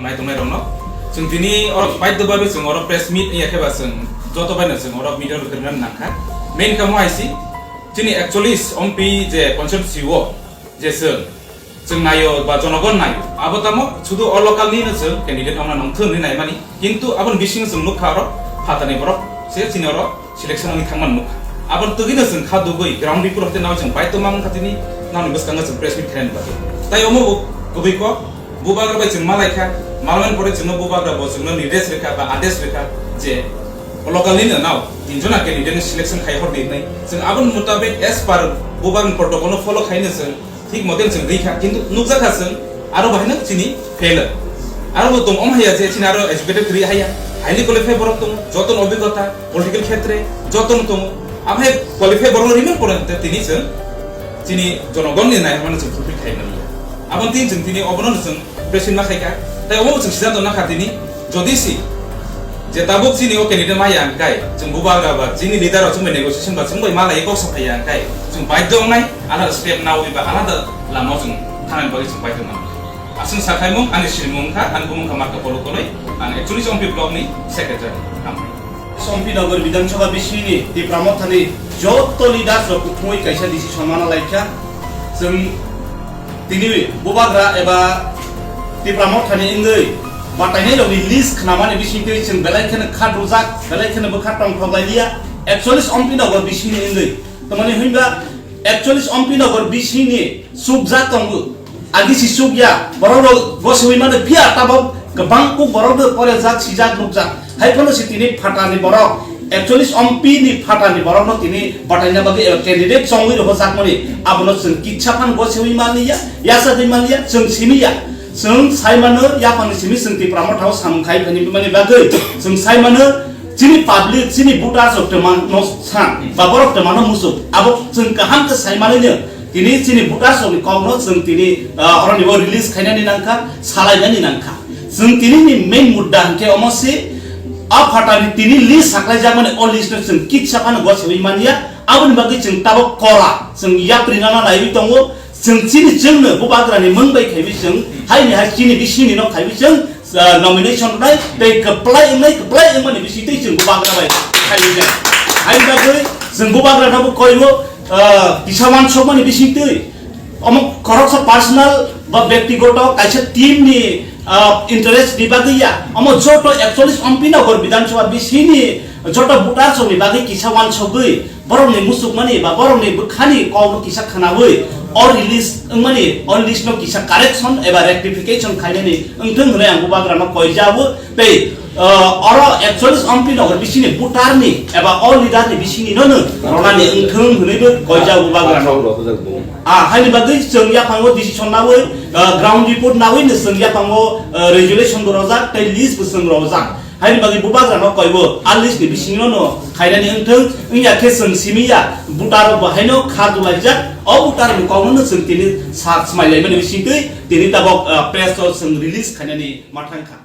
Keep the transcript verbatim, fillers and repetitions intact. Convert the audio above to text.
Nai tongnai rokno. Chwng tini oro baidhyo babe chwng oro press meet ya khe ba chwng joto bai no chwng oro media rok kwrwngna nangkha. Main kamo hai si, chini ekchollish M P je constituency o je chwng, chwng naio ba jonogon naio, abo tamo sudu o local ni no chwng candidate ongna nongthwng hinwi naimani, kintu aboni bisingo chwng nukha oro phatani borok se chini oro selection wngwi thangmani nukha. Aboni twgwino chwng kha dugwi ground report hote nao chwng baidhyo ma wngkha tini nao ni bwskango chwng press meet khainani bagwi. Tai omo bo kwbwi kok, bubagra bai chwng malaikha, malmani pore chwngno bubagra bo chwngno nirdesh rwkha ba adesh rwkha je local nino nao tinjona candidate ni selection khai hor di hinwi. Chwng aboni mutabik as per bubagra ni protocol no follow khaino chwng thik moten chwng rikha, kintu nukjakha chwng aro bahaino chini failure. Aro bo tong om haya je chini aro educated kwrwi haya, highly qualified borok tongo, jotono obhigota, political khetre jotono tongo. Aphai qualified borok remain pore tini chwng chini jonogonni naiharmano chwng fulfill khai manya. Aboni tini chwng tini obono chwng press meet ma khaikha. Tai omo chwng siddhanto nakha tini, jodi si je tabuk chini o candidate ma ya hwnkhe chwng bubagra ba chini leader rok chwng bai negotiation ba chwng bai malai kok saphai ya hwnkhe chwng baidhyo wngnai alada step nawi ba alada lama chwng thangnani bagwi chwng baidhyo wngnai. Aswk sakhaimung ani sirimung wngkha, ani bumung wngkha Marta Polo Koloi, ang ekchollish M P block ni secretary. Hambai. Sompi Nagar Bidhan Sabha bisingni Tipra Mothani joto leaders rok kuthumwi kaisa decision mana laikha. Chwng tini bubagra eba Tipra Mothani wngwi batainai rokni list khnamani bisingtwi chwng belai kheno kha dujak, belai kheno bwkha tongthok lai liya. Ekchollish Sompi Nagar bisingni wngwi. Tamani hwnba ekchollish Sompi Nagar bisingni chukjak tongo. Agi si chukya, borok rok gosiwi mano phiya tabok kwbang kuk borok rok porejak, sijak, nukjak. Hai phano si tini phatarni borok ekchollish Sompi ni phatarni borokno tini bataina bagwi eba candidate chongwi rohorjakmani abono chwng kitsa phano gosiwi manliya, yachagwi manliya, chwng simiya. Chwng sai mano, yaphangni simi chwng Tipra Mothao samung khai phani bumani bagwi chwng sai mano, chini public, chini voters rok twmano san, ba borok twmano musuk. Abo chwng kaham khe sai manwi no, tini chini voters rokni kokno chwng tini, ah, oroni bo release khainani nangkha, salainani nangkha. Chwng tini ni main mudda hwnkhe omo se, a phatani tini list saklaijakmani o list no chwng kitsa phano gosiwi manya. Aboni bagwi chwng tabok kora, chwng yapri nana naiwi tongo. Chwng chini chwngno bubagrani mung bai khaiwi chwng, haini hai chini bisingni no khaiwi chwng, ah, nomination rwnai tei kwplai wngnai, kwplai wngmani bisingtwi chwng bubagra bai khaiwi chwng. Haini bagwi chwng bubagra no bo koibo, ah, kisa wansokmani bisingtwi. Omo khoroksa personal ba byaktigoto kaisa team ni, ah, interest ni bagwi ya. Omo joto ekchollish Sompi Nagar Bidhan Sabha bisingni joto voters rokni bagwi kisa wansogwi borokni musukmani ba borokni bwkhani kokno kisa khwnawi o release wngmani, o list no kisa correction eba rectification khainani wngthwng hwnwi ang bubagrano koijao tei, ah, oro ekchollish Sompi Nagar bisingni voter ni eba o leader ni bisingni no no ronani wngthwng hwnwi bo koijao bubagrano. Ah, haini bagwi chwng yaphango decision nawi, ah, ground report nawi no chwng yaphango, ah, resolution bo rojak tei list bo chwng rojak. Haini bagwi bubagrano koibo a list ni bisingo no khainani wngthwng, wngya khe chwng simi ya, voter rok bo haino kha dulaijak, o voter ni kokno no chwng tini sa swmai laimani bisingtwi tini tabok, ah, press o chwng release khainani ma thangkha.